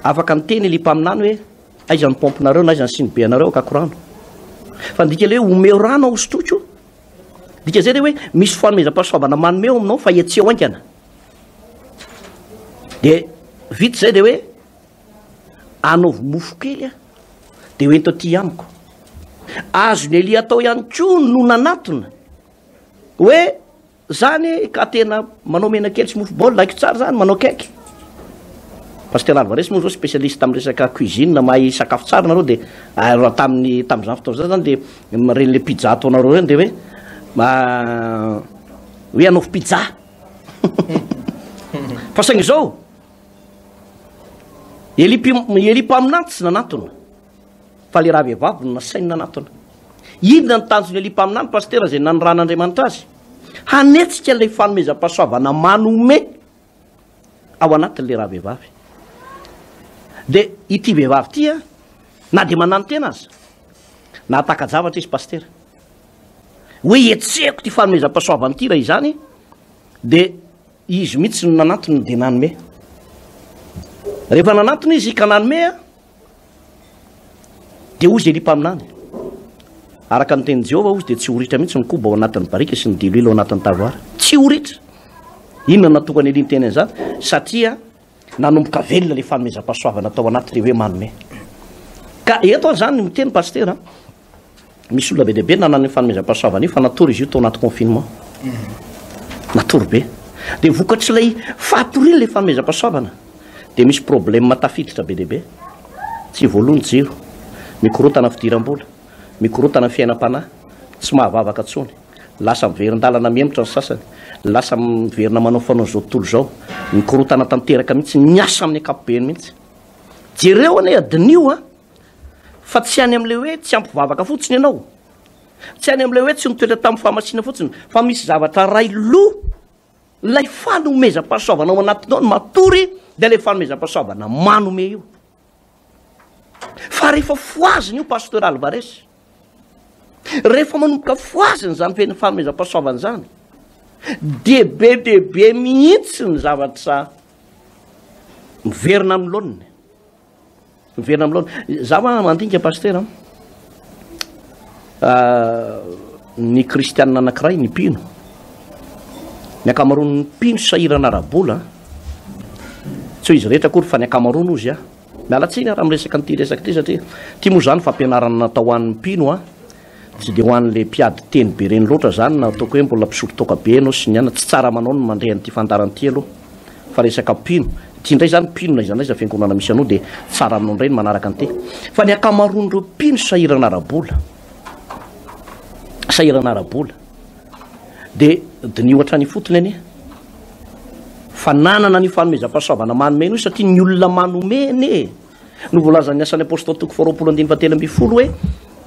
Afaka niteny Elia mpaminany hoe aiza ny paompinareo na aiza ny sinibe anareo akako rano. Fa ny dikan'ilay hoe omeo rano aho hosotroiko, dika izay hoe misy fanomezam-pahasoavana manome ao aminao fa hetseho haingana. Dia vita izay dia hoe Anaovy mofo kely aho, dia hoento aty amiko. Azon'i Elia atao ihany koa no nanatona hoe zany ka tena manao menakely sy mofo baolina, haiko tsara zany, manao cake. Pasteur Alvarez moa zao spécialiste amin'ny resaka cuisine, mahay sakafo tsara nareo dia raha tamin'ny tamin'izany fotoana izany zany dia ireny le pizza ataonareo ireny dia hoe hoe anaovy pizza. Fa saingy izao Elia Elia mpaminany tsy nanatona, fa le rahavehivavy no nasainy nanatona. Inona ny tanjon'i Elia mpaminany, pasitera, izay nanoran'Andriamanitra azy? Hanetsika ilay fanomezam-pahasoavana manome ao anatin'ilay rahavehivavy. Dia ity vehivavy ity, na dia mananotena aza, nahataka-javatra izy, pasitera. Hoe hetsehiko ity fanomezam-pahasoavana ity raha izany, dia Izy mihitsy no nanantona dia nanome. Rehefa nanantona izy ka nanome, dia hoy Elia mpaminany, araka ny tenin'i Jehovah, hozy dia tsy ho ritra mihitsy ny koba ao anatin'ny barika sy ny diloilo ao anatin'ny tavoara. Tsy ho ritra. Inona no nahatonga an'i Elia niteny an'izany? Satria nanomboka velona ilay fanomezam-pahasoavana tao anaty ilay hoe manome. Ka eto aho izany miteny pasitera, Misy olona be dia be nanana io fanomezam-pahasoavana io fa natory izy io tao anaty confinement. Natory be. Dia vokatr'ilay fahatoriana ilay fanomezam-pahasoavana dia misy problème tafiditra be dia be. Tsy voaloa ny jiro, mikorontana fidiram-bola, mikorontana fiainam-panahy, tsy mahavavaka intsony, lasa miverin-dalana mihemotra ny sasany, lasa miverina manao fanaon'izao tontolo izao, mikorontana tanteraka mihitsy, miasa amin'ny ankapobeny mihitsy. Jereo anie, adinio an! Fa tsy any amin'ilay hoe tsy ampy vavaka fotsiny ianao, tsy any amin'ilay hoe tsy nitoetra tamin'ny fahamasinana fotsiny, fa misy zavatra iray loha, ilay fanomezam-pahasoavana ao anatinao no matory, dia ilay fanomezam-pahasoavana manome io. Fa rehefa fohazina io Pasteur Alvarez, rehefa manomboka fohazina izany feno fanomezam-pahasoavana izany, dia be dia be mihitsy ny zavatra miverina amin'ny laoniny. Miverina amin'ny laona. Za ma mandinika pasitera an. Ah, ny kristianina anankiray, ny mpino. Ny ankamaroan'ny mpino sahirana ara-bola. Tsy hoe izy rehetra akory fa ny ankamaroany ozy ah. Miala tsiny aho raha miresaka an'ity resaka ity satria ity moa izany fampianarana natao ho an'ny mpino ah. Tsy dia ho an'ilay mpiady teny be ireny loatra izany na ataoko hoe mbola mpisotro toaka be ianao sy ny anona. Tsy tsara manao ny mandre an'ity fandaharana ity aloha fa resaka mpino. Ity indray izany mpino na iza na iza fiangonana misy anao dia tsara aminao indray ny manaraka an'ity. Fa ny ankamaroan'ireo mpino sahirana ara-bola, sahirana ara-bola dia diniho hatrany ifotony anie fa nanana an'io fanomezam-pahasoavana manome io satria ny olona manome anie No voalazan'ny Asan'ny Apostoly toko faharoapolo andininy fahatelo ambin'ny folo hoe,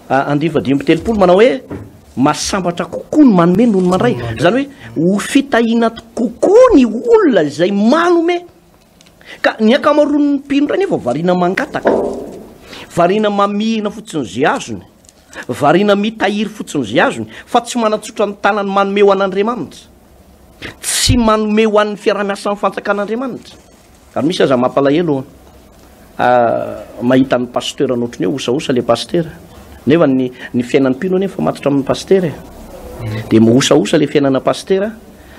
andininy fahadimy amby telopolo manao hoe, Mahasambatra kokoa ny manome noho ny mandray. Izany hoe ho fitahiana kokoa ny olona izay manome. Ka ny ankamaroan'ny mpino indray nefa variana mangataka, variana mamihina fotsiny izay azony, variana mitahiry fotsiny izay azony, fa tsy manatsotra ny tanany manome ho an'Andriamanitra, tsy manome ho an'ny fiaraha-miasan'ny fanjakan'Andriamanitra. Ary misy aza mampalahelo mahita ny pasteur ohatry ny hoe osaosa le pasteur nefa ny ny fiainan'ny mpino anie mifamatotra amin'ny pasteur e. Dia mihosahosa le fiainana pasteur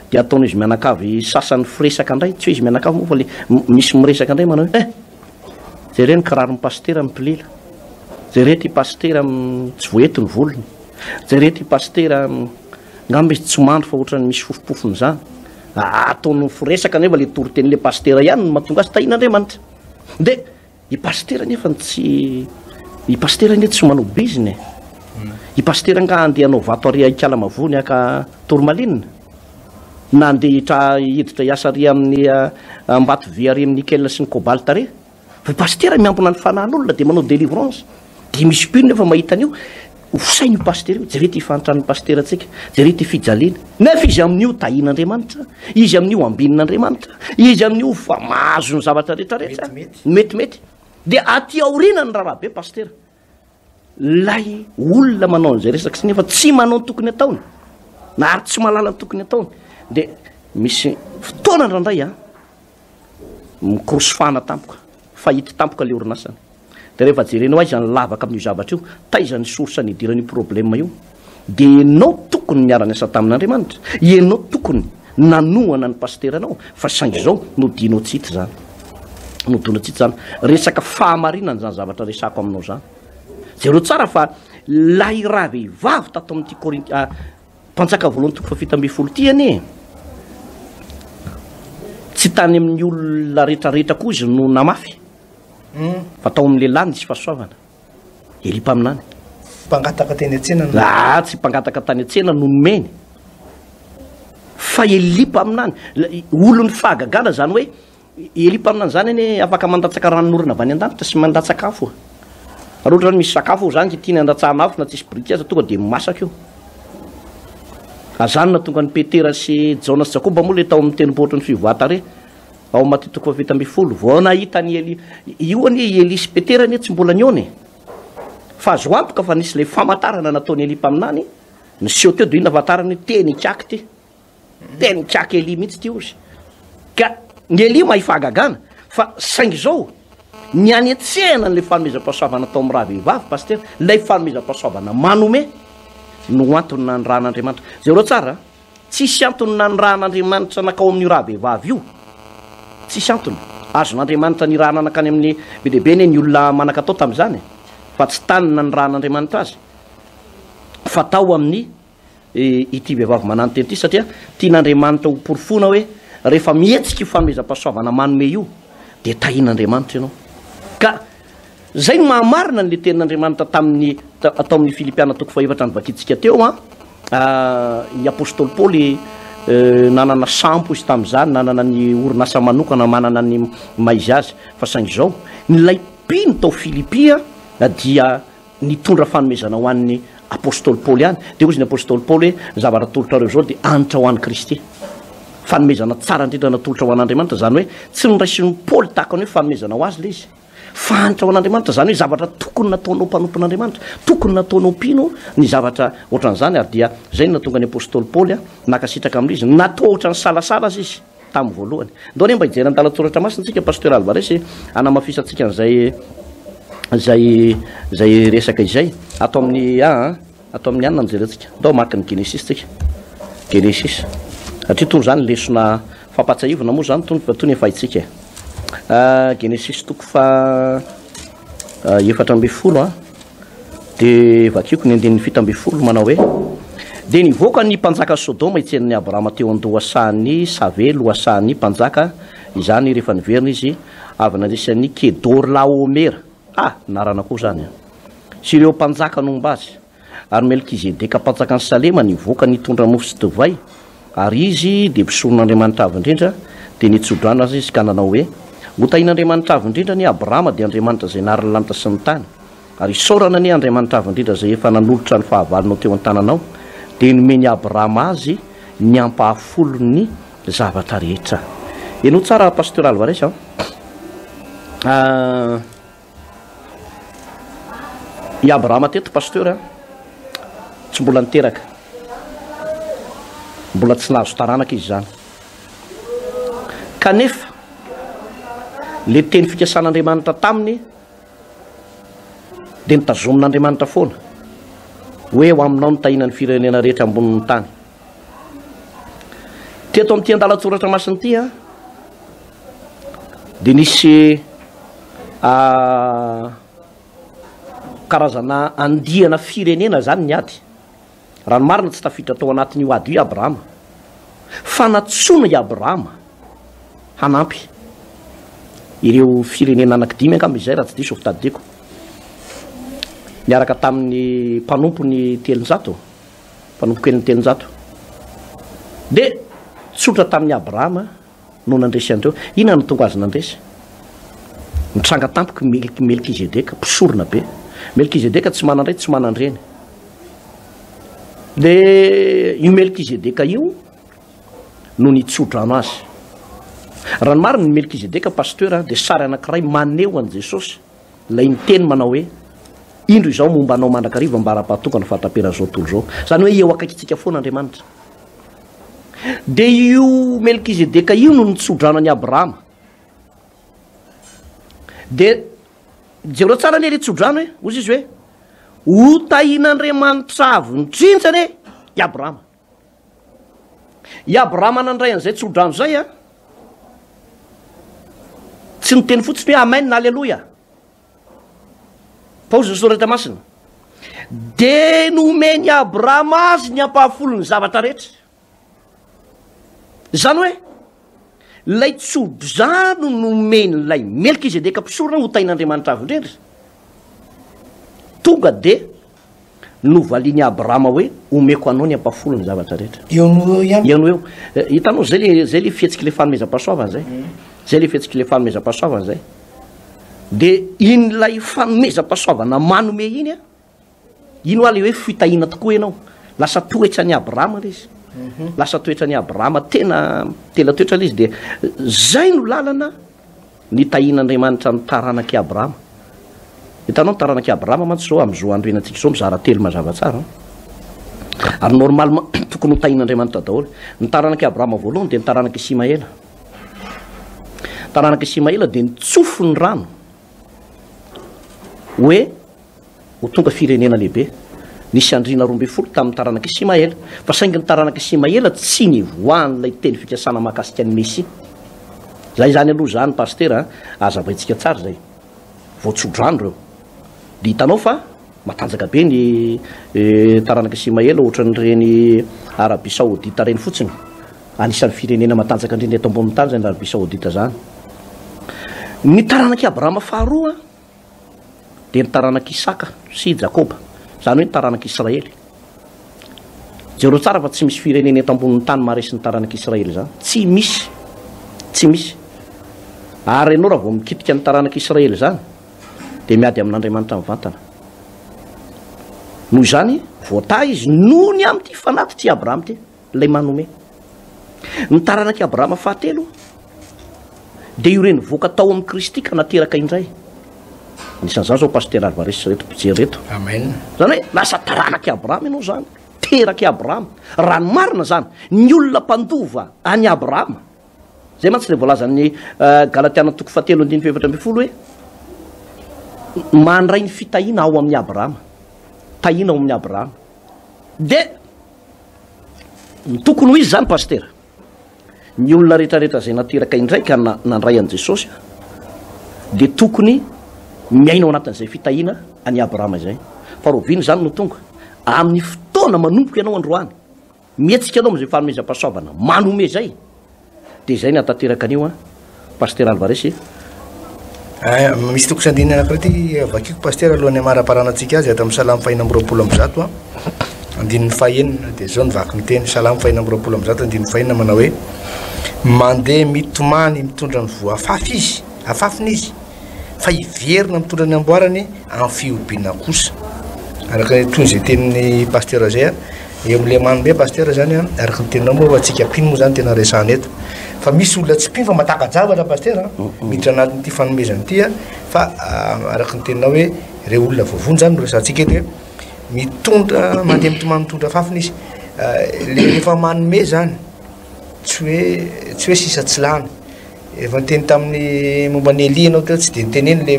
dia ataon'izy mianakavy sasany firesaka indray, tsy hoe izy mianakavy moa fa le misy miresaka indray manao hoe eh jereo ny kiraron'ny pasteur mipilila, jereo ity pasteur tsy voahety ny volony, jereo ity pasteur Angamba izy tsy mandry fa ohatran'ny misy fofompofony izany. Ataony firesaka nefa le toriteny le pasitera ihany no mahatonga azy tahian'Andriamanitra. De i pasitera nefa tsy i pasitera anie tsy manao bizina e. I Pasitera angaha andeha hanao vato ary Ikalamavony haka tourmaline? Na andeha hitra hiditra hiasa ary amin'ny Ambatovy ary amin'ny nickel sy ny cobalt ary? Fa i Pasitera miambina ny fanahin'olona dia manao délivrance. Dia misy mpino nefa mahita an'io, ho saina io Pasitera io, jereo ity fahantran'ny Pasiterantsika, jereo ity fijaliana. Nefa izy amin'io tahian'Andriamanitra, izy amin'io ambinin'Andriamanitra, izy amin'io fa mahazo ny zavatra rehetra rehetra. Metimety. Dia aty aoriana ny raharaha be Pasitera. Ilay olona manao an'izay resaka izay nefa tsy manao ny tokony ataony, na ary tsy mahalala ny tokony ataony, dia misy fotoana indraindray an, mikorosofahana tampoka, fahity tampoka ilay orinasany. Dia rehefa jerenao aiza ny lavaka amin'io zavatra io, taiza ny source nidiran'io problème io, dia ianao tokony niara-niasa tamin'Andriamanitra, ianao tokony nanohana ny pasiteranao, fa saingy izao nodianao tsy hita izany. Nodona tsy hita izany. Resaka fahamarinana izany zavatra resako aminao izany. Jereo tsara fa ilay ravehivavy tato amin'ity Korinti-, ah, Mpanjaka voalohany toko fahafito ambin'ny folo ity anie, tsy tany amin'ny olona rehetrarehetra koa izy no namafy, fa tao amin'ny lehilahy nisy fahasoavana. Elia mpaminany. Mpangataka teny an-tsena no. Ah, tsy mpangataka tany an-tsena no nomeny. Fa Elia mpaminany, olon'ny fahagagana izany hoe Elia mpaminany izany anie afaka mandatsaka ranonorana avy any an-danitra sy mandatsaka afo. Raha ohatra hoe misy sakafo ao izany ka tiany handatsahana afo na tsisy biriky aza tonga dia masaka io. Azany nahatonga an'i Petera sy Jaona sy Jakoba moa ilay tao amin'ny tendrombohitry ny fivoahan-tarehy. Ao Matio toko fahafito ambin'ny folo, vao nahita an'i Elia, io anie i Elia sy Petera anie tsy mbola nihaona e. Fa azo antoka fa nisy ilay famantarana nataon'i Elia mpaminany, niseho teo dia inona famantarana io? Teny ikaky ity. Teny ikaky Elia mihitsy ity ozy. Ka ny Elia mahay fahagagana, fa saingy izao, ny hanetsehana an'ilay fanomezam-pahasoavana tao amin'ny rahavehivavy, Pasitera, ilay fanomezam-pahasoavana manome no antony nanirahan'Andriamanitra. Jereo tsara a! Tsisy antony nanirahan'Andriamanitra nankao amin'io rahavehivavy io. Tsisy antony. Azon'Andriamanitra nirahana nankany amin'ny be dia be anie ny olona manan-katao tamin'izany e. Fa tsy tany nanirahan'Andriamanitra azy, fa tao amin'ny ity vehivavy mananotena ity, satria tian'Andriamanitra ho porofoina hoe rehefa mihetsika io fanomezam-pahasoavana manome io, dia tahian'Andriamanitra ianao. Ka Izay no mahamarina an'ilay tenin'Andriamanitra tamin'ny tao amin'ny Filipiana toko fahefatra novakintsika teo an. I apostoly Paoly nanana sambo izy tamin'izany, nanana ny orinasa manokana, manana ny maha izy azy. Fa saingy izao, ilay mpino tao Filipia dia nitondra fanomezana ho an'ny apostoly Paoly ihany. Dia hoy izy ny apostoly Paoly hoe, ny zavatra atolotrareo izao dia hanitra ho an'i Kristy. Fanomezana tsara indrindra natolotra ho an'Andriamanitra, izany hoe tsy noraisin'i Paoly tahaka ny hoe fanomezana ho azy ilay izy. Fahantra ho an'Andriamanitra, izany hoe zavatra tokony nataonao mpanompon'Andriamanitra, tokony nataonao mpino ny zavatra ohatran'izany, ary dia izay no nahatonga ny apostoly Paoly nankasitraka amin'izy, na toa ohatran'ny salasala aza izy tamin'ny voalohany. Ndao anie mba hijery andalan-tsoratra masina isika, Pasteur Alvarez, hanamafisantsika an'izay izay izay resaka izay. Ato amin'ny a, ato amin'ny anona no jerentsika. Ndao hamaky ny Genesisy tsika. Genesisy. Satria itony izany lesona fampahatsiahivana moa izany itony fa itony efa haintsika e. Genesisy toko faha 14 a, dia vakiko ny andininy 17 manao hoe, Dia nivoaka ny mpanjaka Sodoma hitsena an'i Abrahama teo an-dohasahan'i Save, lohasahan'ny mpanjaka, izany rehefa niverina izy avy nandresy an'i Kedorlaomera, ah, anarana koa izany an, sy ireo mpanjaka nomba azy. Ary Melkizedeka mpanjakan'i Salema nivoaka nitondra mofo sy divay, ary izy dia mpisoron'Andriamanitra Avo Indrindra, dia nitso-drano azy izy ka nanao hoe, Hotahin'Andriamanitra Avo Indrindra anie Abrahama, dia Andriamanitra izay nary ny lanitra sy ny tany, ary isaorana anie Andriamanitra Avo Indrindra izay efa nanolotra ny fahavalonao teo an-tananao. Dia nomen'i Abrahama azy ny ampahafolon'ny zavatra rehetra. Henoy tsara Pasteur Alvarez an. I Abrahama teto Pasteur a, tsy mbola niteraka, mbola tsy nahazo taranaka izy izany. Kanefa le teny fikasan'Andriamanitra taminy dia nitazomin'Andriamanitra foana hoe ho aminao ny tahiana ny firenena rehetra ambonin'ny tany. Teto amin'ity andalan-tsoratra masina ity a, dia nisy karazana andiana firenena zany ny ady. Raha ny marina tsy tafiditra tao anatin'io ady io i Abrahama. Fa nantsoina i Abrahama hanampy ireo firenena anankidimy angamba izay raha tsy diso fitadidiako. Niaraka tamin'ny mpanompony 300, mpanompo keliny 300. Dia tsotra tamin'i Abrahama no nandresy an'ireo. Inona no tonga azy nandresy? Nitranga tampoka i Melkizedeka, mpisorona be. Melkizedeka tsy manan-dray, tsy manan-dreny. Dia io Melkizedeka io no nitsodrano azy. Raha ny marina, ny Melkizedeka pasteur dia sary anankiray maneho an'i Jesosy, ilay niteny manao hoe, Indro izaho momba anao mandrakariva ambara-pahatonga ny fahataperan'izao tontolo izao. Izany hoe eo akaikintsika foana Andriamanitra. Dia io Melkizedeka io no nitsodrano an'i Abrahama. Dia jereo tsara anie le tsodrano e, hozy izy hoe, ho tahin'Andriamanitra avo indrindra anie i Abrahama. I Abrahama nandray an'izay tsodrano izay a, tsy niteny fotsiny hoe amen, aleloia. Fa hozy ny soratra masina, dia nomen'i Abrahama azy ny ampahafolon'ny zavatra rehetra. Izany hoe, ilay tsodrano nomen'ilay Melkizedeka mpisorona ho tahin'Andriamanitra avo indrindra, tonga dia novalian'i Abrahama hoe, omeko anao ny ampahafolon'ny zavatra rehetra. Eo no eo ihany. Eo no eo. Eh, hitanao, zay le, zay le fihetsik'ilay fanomezam-pahasoavana zay. Zay le fihetsik'ilay fanomezam-pahasoavana zay. Dia iny ilay fanomezam-pahasoavana manome iny an, iny hoa le hoe fitahiana tokoa ianao. Lasa toetran'i Abrahama ilay izy. Mhm. Lasa toetran'i Abrahama tena tena toetra ilay izy dia zay no lalana nitahian'Andriamanitra ny taranak'i Abrahama. Hitanao ny taranak'i Abrahama mantsy izao amin'izao andro iainantsika izao mizara telo mazava tsara. Ary normalement tokony ho tahian'Andriamanitra daholo. Ny taranak'i Abrahama voalohany dia ny taranak'i Isimaela. Taranak'i Isimaela dia nitsofy ny rano hoe ho tonga firenena lehibe. Nisy andriana 12 tamin'ny taranak'i Isimaela, fa saingy ny taranak'i Isimaela tsy nivoahan'ilay teny fikasana mahakasika ny Mesia. Zay izany aloha izany Pasitera a, azavaintsika tsara izay. Voatsodrano ireo. Dia hitanao fa matanjaka be ny taranak'i Isimaela ohatran'ireny Arabie Saoudite ireny fotsiny. Anisan'ny firenena matanjaka indrindra eto ambonin'ny tany izany Arabie Saoudite izany. Ny taranak'i Abrahama faharoa dia ny taranak'i Isaka sy Jakoba, izany hoe ny taranak'i Israely. Jereo tsara fa tsy misy firenena eto ambonin'ny tany maharesy ny taranak'i Israely izany. Tsy misy. Tsy misy. Ary ianao raha vao mikitika ny taranak'i Israely izany dia miady amin'Andriamanitra mivantana. Noho izany, voatahy izy noho ny amin'ity fanatitr'i Abrahama ity. Ilay manome. Ny taranak'i Abrahama fahatelo dia io renivoaka tao amin'i Kristy ka nateraka indray. Anisan'izany izao Pasitera Alvarez sy ireto mpijery ireto. Amen. Izany hoe lasa taranak'i Abrahama ianao izany. Terak'i Abrahama. Raha ny marina izany, ny olona mpandova an'i Abrahama, izay mantsy ilay voalazan'ny eh, Galatiana toko fahatelo andininy faha-14 hoe mandray ny fitahiana ao amin'i Abrahama. Tahiana ao amin'i Abrahama. Dia Ny tokony ho izy izany Pasitera, ny olona rehetrarehetra izay nateraka indray ka nandray an'i Jesosy dia tokony miaina ao anatin'izay fitahiana an'i Abrahama izay. Fa rahoviana izany no tonga? Amin'ny fotoana manomboka ianao androany, mihetsika ianao amin'izay fanomezam-pahasoavana manome izay, Dia izay ny hahatanteraka an'io an, Pasitera Alvarez e. Eh, misy toko sy andininy anankiray ity vakiko Pasitera alohan'ny hamaraparanantsika azy ato amin'ny Salamo fahenina amby 120 an, andininy fahenina, dia izao ny vaky ny teny, Salamo fahenina amby 120 andininy fahenina manao hoe mandeha mitomany mitondra ny voa afafy izy, afafiny izy, fa hiverina mitondra ny amboarany amin'ny fihobiana kosa. Araka ny toy izay tenin'ny Pasitera izay an, Eo amin'ilay manome Pasteur zany an, araka ny teninao moa antsika mpino moa zany tena resahana eto. Fa misy olona tsy mpino fa mataka-javatra Pasteur an, miditra anatin'ity fanomezana ity an, fa araka ny teninao hoe ireo olona voavonjy zany no resahantsika eto hoe mitondra mandeha mitomany mitondra fafiny izy. Le rehefa manome zany tsy hoe tsy hoe sisa tsy lany. Efa niteny tamin'ny momba an'i Elia ianao teo, tsy dia niteneno le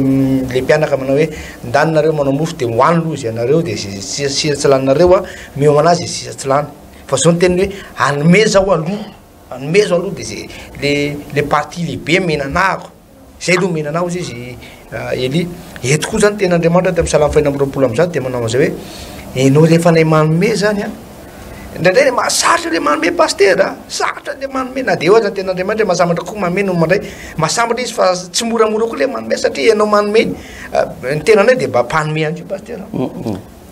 le mpianaka manao hoe ndany nareo manao mofo dia hohanina hozy ianareo dia izay sisa sisa tsy laninareo a, omeo anazy izay sisa tsy lany. Fa zao ny teniny hoe anomezo aho aloha, anomezo aloha dia zay le le partie lehibe omena anahako, zay aloha omena anah hozy izy Elia. Eto koa zany tenin'Andriamanitra ato amin'ny Salamo faha 126 dia manao an'izay hoe ianao rehefa anay manome zany a, Indraindray le mahasarotra le manome pasitera a, sarotra le manome na dia eo aza ny tenin'Andriamanitra hoe mahasambatra kokoa manome noho ny mandray, mahasambatra izy fa tsy moramora koa le manome satria ianao manome ny tenanay dia mba mpanome ihany koa pasitera.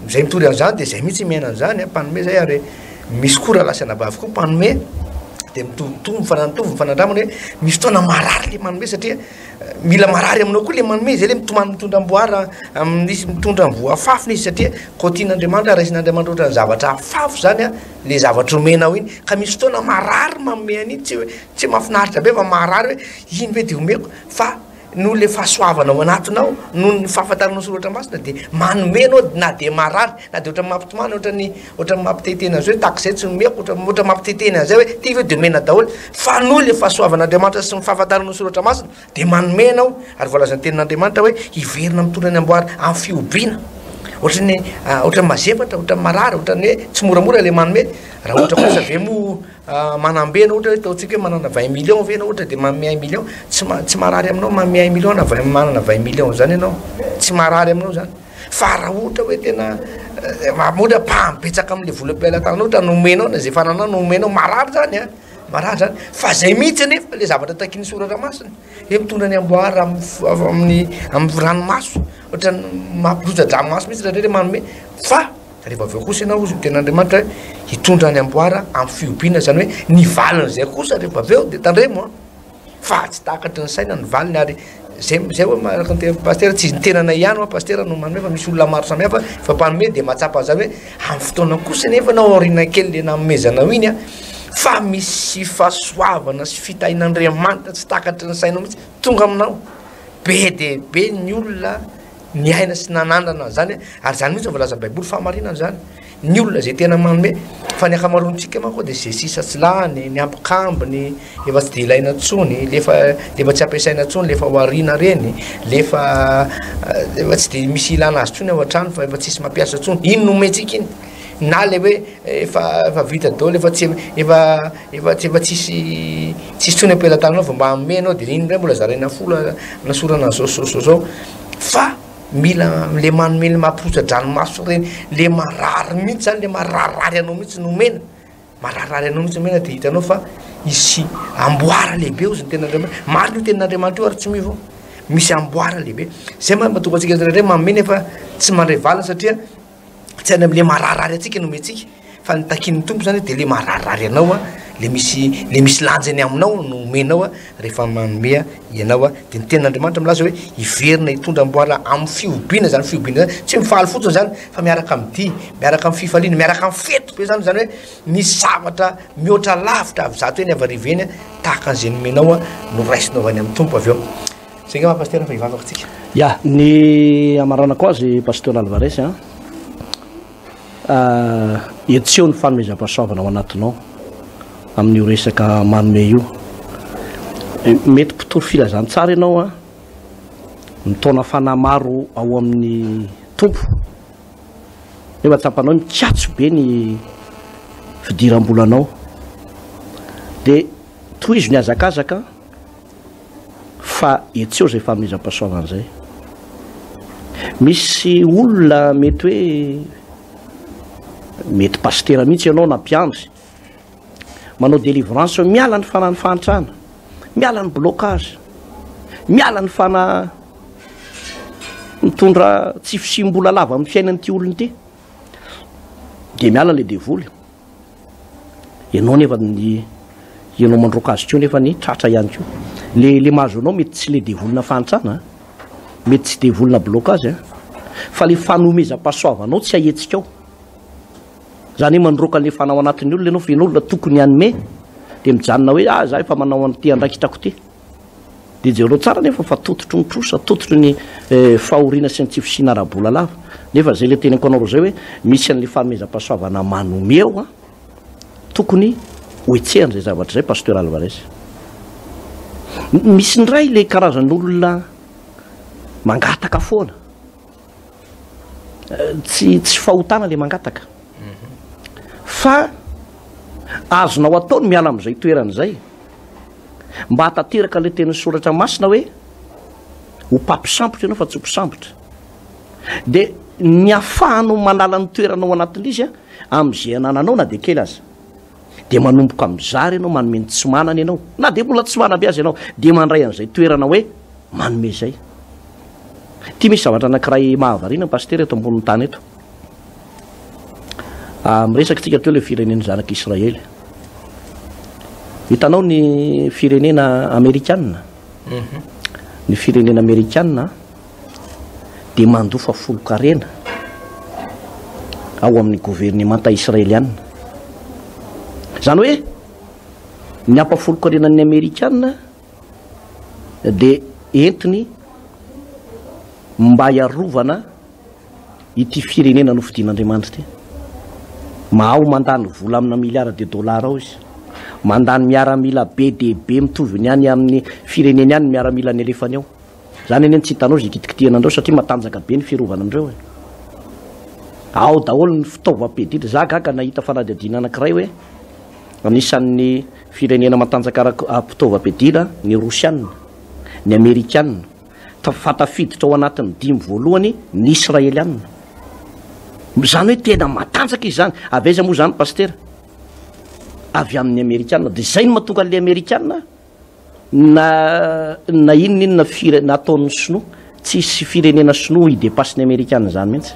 Izay mitory an'izany dia izay mihitsy miaina an'izany a, mpanome zay ary misy koa rahalahy sy anabavy koa mpanome dia mitovitovy mifanantovy mifanandramana hoe misy fotoana marary le manome satria Mila marary aminao koa le manome, zay le mitomany mitondra amboara amin'izy mitondra ny voa afafiny izy satria koa tian'Andriamanitra raisin'Andriamanitra ohatran'ny zavatra afafy zany a le zavatra omenao iny ka misy fotoana marary manome an'iny tsy hoe tsy mahafinaritra be fa marary hoe iny ve de omeko fa noho le fahasoavana ao anatinao noho ny fahafantaranao soratra masina de manome anao na de marary na de ohatran'ny mampitomany ohatran'ny ohatran'ny mampitehiteny an'izay hoe tahaka izay tsy nomeko ohatra ohatra mampitehiteny an'izay hoe ty ve de omena daholo fa noho le fahasoavan'Andriamanitra sy ny fahafantarana ny soratra masina de manome ianao ary voalazan'ny tenin'Andriamanitra hoe hiverina mitondra ny amboara amin'ny fihobiana ohatran'ny ah, ohatran'ny mazefatra ohatran'ny marary ohatran'ny hoe tsy moramora le manome raha ohatra kosa ve moa ah, manambe ianao ohatra hoe ataontsika hoe manana 20 millions ve ianao ohatra de manome 1 million tsy ma- tsy marary aminao manome 1 million na 20 manana 20 millions zany ianao tsy marary aminao zany Fa raha ohatra hoe tena ohatra ampahany betsaka amin'le vola am-pelatananao ohatra no omenao na zay fanananao no omenao, marary zany an, marary zany, fa zay mihitsy anefa le zavatra takian'ny soratra masina, hoe mitondra ny amboara amin'ny amin'ny ranomaso, ohatran'ny mampirotsa-dranomaso mihitsy indraindray le manome, fa rehefa avy eo kosa ianao hozy ny tenin'Andriamanitra hoe hitondra ny amboara amin'ny fihobiana, zany hoe ny valin'izay kosa rehefa avy eo de tandremo an. Fa tsy takatry ny saina ny valiny ary zay zay hoe araka ny tenin'i pasitera tsy ny tenanay ihany hoa pasitera no manome fa misy olona maro samihafa fa mpanome dia mahatsapa an'izany hoe amin'ny fotoana kosa nefa na aoriana kely le nanomezanao iny a fa misy fahasoavana sy fitahian'Andriamanitra tsy takatry ny sainao mihitsy tonga aminao be dia be ny olona niaina sy nanandrana an'izany ary izany mihitsy no voalazan'ny baiboly fahamarinana izany ny olona izay tena manome fa ny ankamaroantsika manko dia izay sisa tsy lany ny ambikambiny efa tsy dia ilaina intsony le efa le efa tsy ampiasaina intsony le efa ho ariana reny le efa efa tsy dia misy ilana azy intsony ao an-trano fa efa tsisy mampiasa intsony iny no omentsika iny na le hoe efa efa vita daholo efa tsy efa efa tsy efa tsisy tsisy intsony am-pelatananao vao mba hanome anao dia iny indray mbola zaraina folo anasorana an'izao sy izao sy izao fa mila le manome le mampirotsa-dranomaso reny le marary mihitsy zany le mararirary anao mihitsy no omena mararirary anao mihitsy omena dia hitanao fa hisy amboara lehibe ozy ny tenin'Andriamanitra marina io tenin'Andriamanitra io ary tsy miova misy amboara lehibe zay mahatonga antsika indraindray manome nefa tsy mandray valiny satria Tsy any amin'ilay mararirary antsika no omentsika fa ny takian'ny Tompo zany dia le mararirary anao a, le misy le misy lanjany aminao no omenao a, rehefa manome ianao a, dia ny tenin'Andriamanitra milaza hoe hiverina hitondra amboara amin'ny fihobiana zany fihobiana zany, tsy mifaly fotsiny zany fa miaraka amin'ny dihy, miaraka amin'ny fifaliana, miaraka amin'ny fety be zany, zany hoe misy zavatra mihoatra lavitra avy zato eny avy arivo eny a, tahaka an'izay nomenao a no raisinao avy any amin'ny Tompo avy eo. Zay ngamba Pasitera fa hivavaka tsika. Ya, ny hamaranako azy Pasteur Alvarez a, hetseho ny fanomezam-pahasoavana ao anatinao amin'io resaka manome io. Mety mpitory filazantsara ianao a, mitaona fanahy maro ao amin'ny Tompo, nefa tsapanao hoe mikatso be ny fidiram-bolanao. Dia tohizo ny hazakazaka. Fa etsy eo izay fanomezam-pahasoavana izay. Misy olona mety hoe mety pasitera mihitsy ianao na mpiandry manao délivrance hoe miala ny fanahy ny fahantrana, miala ny blocage, miala ny fanahy mitondra tsy fisiam-bola lava amin'ny fiainan'ity olona ity. Dia miala ilay devoly. Ianao nefa ny ianao mandroaka azy koa nefa ny tratra ihany koa. Le le mahazo anao mety tsy le devolina fahantrana a, mety tsy devolina blocage a, fa le fanomezam-pahasoavanao tsy ahetsika ao. Zany hoe mandroaka an'le fanahy ao anatin'ny olona ianao fa ianao olona tokony hanome de mijanona hoe ah za efa manao an'ity andraikitrako ity. Dia jereo tsara nefa fa tototry ny trosa, tototry ny fahoriana sy ny tsy fisiana ara-bola lava. Nefa izay ilay teneniko anareo izay hoe misy an'ilay fanomezam-pahasoavana manome ao an, tokony ho hetsehana izay zavatra izay Pasteur Alvarez. Misy indray ilay karazan'olona mangataka foana. Tsy tsy fahotana ilay mangataka. Fa azonao atao ny miala amin'izay toerana izay. Mba hahatanteraka ilay tenin'ny soratra masina hoe ho mpampisambotra ianao fa tsy ho mpisambotra. Dia. ny ahafahanao manala ny toerana ao anatin'ilay izy amin'izay anananao na dia kely aza. Dia manomboka mizara ianao, manome ny tsy manana ianao, na dia mbola tsy manam-be aza ianao, dia mandray an'izay toerana hoe manome izay. Ity misy zavatra anankiray mahavariana Pasitera eto ambonin'ny tany eto. Ah, miresaka tsika teo ilay firenen'ny zanak'Israely. Hitanao ny firenena amerikana? Mhm. Ny firenena amerikana dia mandofa folon-karena ao amin'ny governemanta israeliana. Izany hoe ny ampafolon-karenan'ny amerikana dia entiny mba hiarovana ity firenena nofidin'Andriamanitra ity. Mahao mandany vola amina milliards de dollars ao izy. Mandany miaramila be dia be mitovy ny any amin'ny fireneny any ny miaramila ny alefany ao. Zany anie no tsy hitanao izay kitikitihana an'ireo satria matanjaka be ny fiarovana an'ireo e. Ao daholo ny fitaovam-piadiana. Za gaga nahita fanadihadiana anankiray hoe anisan'ny firenena matanjaka ara-pitaovam-piadiana ny Rosiana, ny Amerikana, fa tafiditra ao anatin'ny dimy voalohany ny Israeliana. Izany hoe tena matanjaka izy izany. Avy aiza moa izany Pasitera? Avy amin'ny Amerikana. Dia izay no mahatonga an'ilay Amerikana Na na inona inona fire nataon'ny sinoa, tsy hisy firenena sinoa hi-depasse ny amerikana izany mihitsy.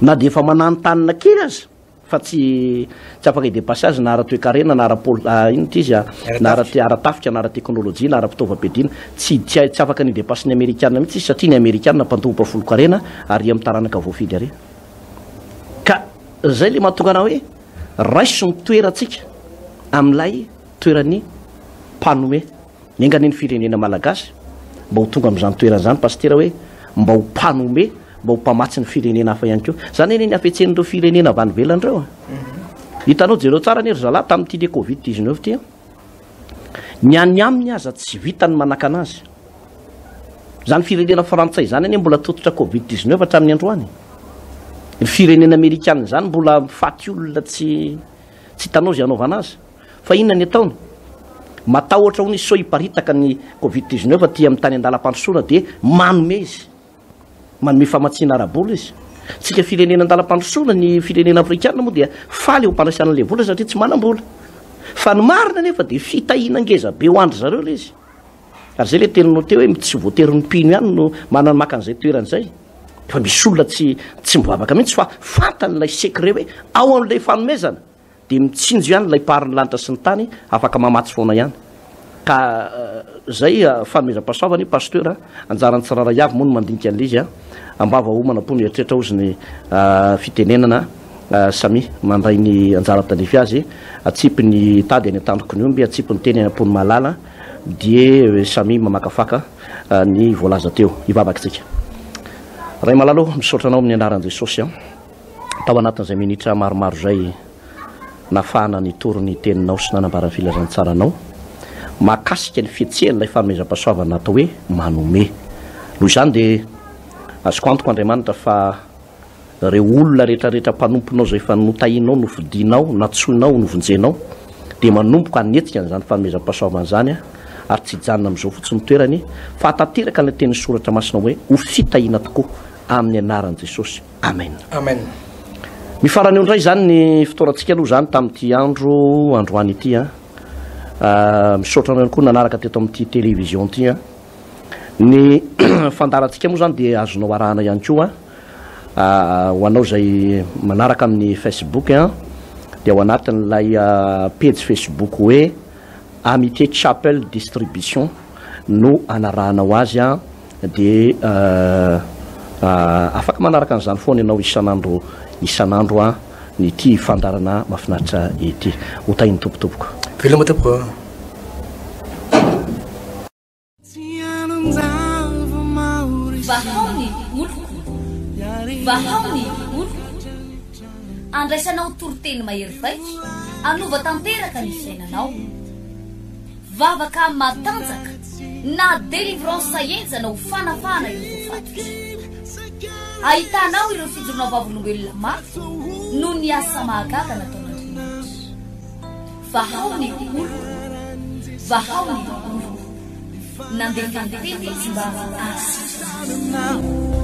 Na dia efa mananontanona kely aza fa tsy tsy afaka hi-depasse azy na ara-toekarena na ara-pol inona ity izy na ara ara-tafika na ara-teknolojia na ara-pitaovam-piadiana. Tsy tsy tsy afaka ny hi-depasse ny amerikana mihitsy izy satria ny amerikana mpandoa mpafolon-karena ary amin'ny taranaka voafidy ary. Ka izay ilay mahatonga anah hoe raiso ny toerantsika amin'ilay Toeran'ny mpanome. Enga anie ny firenena malagasy mba ho tonga amin'izany toerana izany Pasitera hoe mba ho mpanome, mba ho mpamatsy ny firenena hafa ihany koa. Izany anie ny hafetsen'ireo firenena avy any ivelany ireo e. Hitanao jereo tsara anie ry zalahy tamin'ity le covid 19 ity an. Ny any aminy aza tsy vita ny manakana azy. Izany firenena frantsay izany anie mbola tototra covid 19 hatramin'ny androany. Ny firenena amerikana izany mbola mifaty olona tsy tsy hitanao izay hanaovana azy. Fa inona ny ataony? Matahotra hono izy sao hiparitaka ny covid 19 aty amin'ny tany andalam-pandrosoana dia manome izy. Manome famatsiana ara-bola izy. Tsika firenena andalam-pandrosoana, ny firenena afrikana moa dia faly eo am-pandraisana an'ilay vola satria tsy manam-bola. Fa ny marina anefa dia fitahiana ngeza be ho an-dry zareo ilay izy. Ary izay ilay teninao teo hoe tsy voatery ny mpino ihany no manana maka an'izay toerana izay. Fa misy olona tsy tsy mivavaka mihitsy fa fantany ilay secret hoe ao amin'ilay fanomezana. Dia mitsinjo ihany ilay mpahary ny lanitra sy ny tany, afaka mamatsy foana ihany. Ka zay fanomezam-pahasoavana io Pasteur a, anjaran'ny tsirairay avy moa no mandinika an'ilay izy a. Ambava homana am-po mieritreritra hozy ny fitenenana, samia mandray ny anjara tandrify azy, atsipy ny tady any an-tandroky ny omby, atsipy ny teny any am-pon'ny mahalala, dia samia mamakafaka ny voalaza teo. Hivavaka isika. Ray malala ô, misaotra anao amin'ny anaran'i Jesosy a. Tao anatin'izay minitra maromaro izay nafahana nitory ny teninao sy nanambara ny filazantsaranao mahakasika ny fihetsehan'ilay fanomezam-pahasoavana atao hoe manome. Noho izany dia azoko antoka Andriamanitra fa ireo olona rehetrarehetra mpanomponao izay efa notahinao, nofidinao, nantsoinao, novonjenao dia manomboka hanetsika an'izany fanomezam-pahasoavana izany ary tsy hijanona amin'izao fotsiny ny toerany fa hatanteraka ilay tenin'ny soratra masina hoe ho fitahiana tokoa amin'ny anaran'i Jesosy. Amen. Amen. Mifarana eo indray izany ny fotoanantsika aloha izany tamin'ity andro androany ity an. Ah, misaotra anao ihany koa nanaraka teto amin'ity télévision ity an. Ny fandaharantsika moa izany dia azonao arahana ihany koa ah, ho anao izay manaraka amin'ny Facebook an, dia ao anatin'ilay ah, pejy Facebook hoe Amitié Chapel Distribution no anarahanao azy an. Dia afaka manaraka an'izany foana ianao isan'andro isan'andro an ny ity fandaharana mahafinaritra ity. Ho tahin'ny Tompo tompoko. Veloma tompoko a. Vahao ny oloko, vahao ny oloko. Andraisanao toriteny mahery vaika, hanova tanteraka ny fiainanao. Vavaka matanjaka na délivrance henjana ho fanafahana ireo voafatotra. Ahitanao ireo fijoroana vavolombelona mafy noho ny asa mahagaga nataon'Andriamanitra. Vahao ny oloko, vahao ny oloko. Nandefa ny teny izy mba hahasitrana azy.